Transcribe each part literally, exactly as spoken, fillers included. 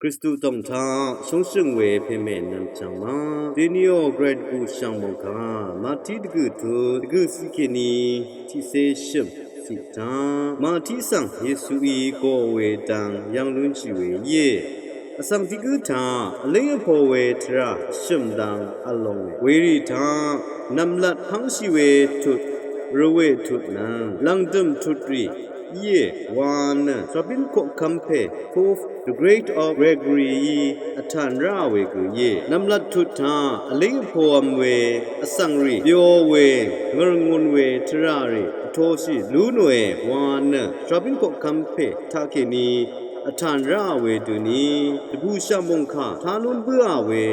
Kristu tòng taq shóngshø̀ng we pèmè nvmchvng ma. Dèní ò gvray dvbù shv̀ng mòngkà Mati dvgø̀ tut dvgø̀ ciq kèní tiqcé shø̀m ciq taq Mati svng Yesuí gò we dang yv́ng lúnshì we íe. Vsvng tiq gǿ taq vlíng vpō we tvrà shø̀m dang vl longe. Werì taq nv̀mlat pv́ngshì we tut rvwè tut nvng lv̀ngdø̀m tutrì íe wa nø Svrabín koqkv́m pè Pope the Great of Gregoryí vtàn ráà we gø íe. Nv̀mlat tut taq vlíng vpōvm we vsvng rì byo we ngø̀rngun we tvrà rì vtoshì lú nòe wa nø Svrabín koqkv́m pè taqkèní vtàn ráà we døni dvbù shv̀ng mòngkà tá lún bǿà we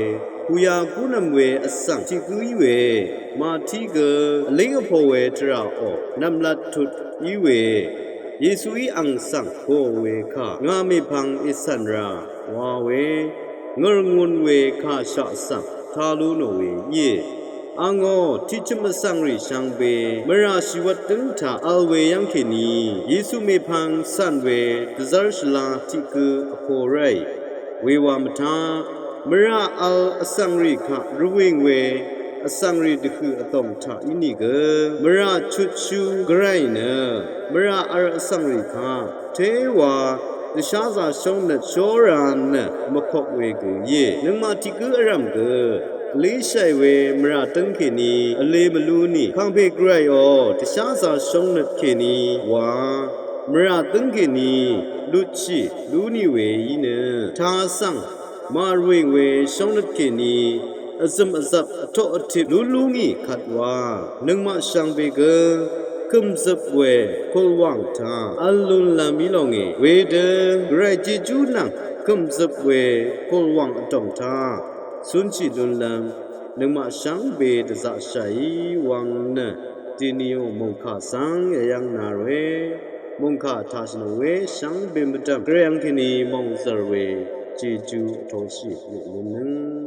pùya gúnvm we vsvng tiq gǿ í we Mati gø vlíng vpō we tvrà ò nv̀mlat tut í we Yesuí ang svng gò we kà ngà mèpvng ècv̀n rà wa we ngø̀rngun we kàshaq svng tá lú nò we íe. Angò tiqchø̀m vsvng rì shvngbe mvrà shìwvt dǿng taq vl we yv́ng kèní Yesu mèpvng cv̀n we dvzv́r shvla tiq gø vpo ráì. Wewa mvtaq mvrà vl vsvng rì kaq rvwìng we vsvng rì dvhø̀ vdòng taq ínìgø mvrà chutshú gvray nø mvrà vl vsvng rì kaq téwa dvsházā shóngnøt shóra nø mvkok we gø íe. Nøngmaq tiq gǿ vrv̀m gø vlíshàì we mvrà dǿng kèní vlē mvlú nì kàngpè gvrayò dvsházā shóngnøt kèní wa mvrà dǿng kèní lutshì lú nì we í nø taq svng màrwìng we shóngnøt kèní vzø̀m vzvp vtoq vtip lú lú ngì kvt wa nøngmaq shvngbe gø kø̀mzøp we kulwàng taq vl lúnlv́m í longe. Wedø gvray jejú nvng kø̀mzøp we kulwàng vdòng taq cúnshì lúnlv́m nøngmaq shvngbe dvzaqshàí wvng nø dèní ò mòngkà svng èyv́ng na ròe. Mòngkà taq shvnò we shvngbe mvdv̀m gvray yv́ng kèní mòngzv̀r we jejú vtoshì lúnlv́m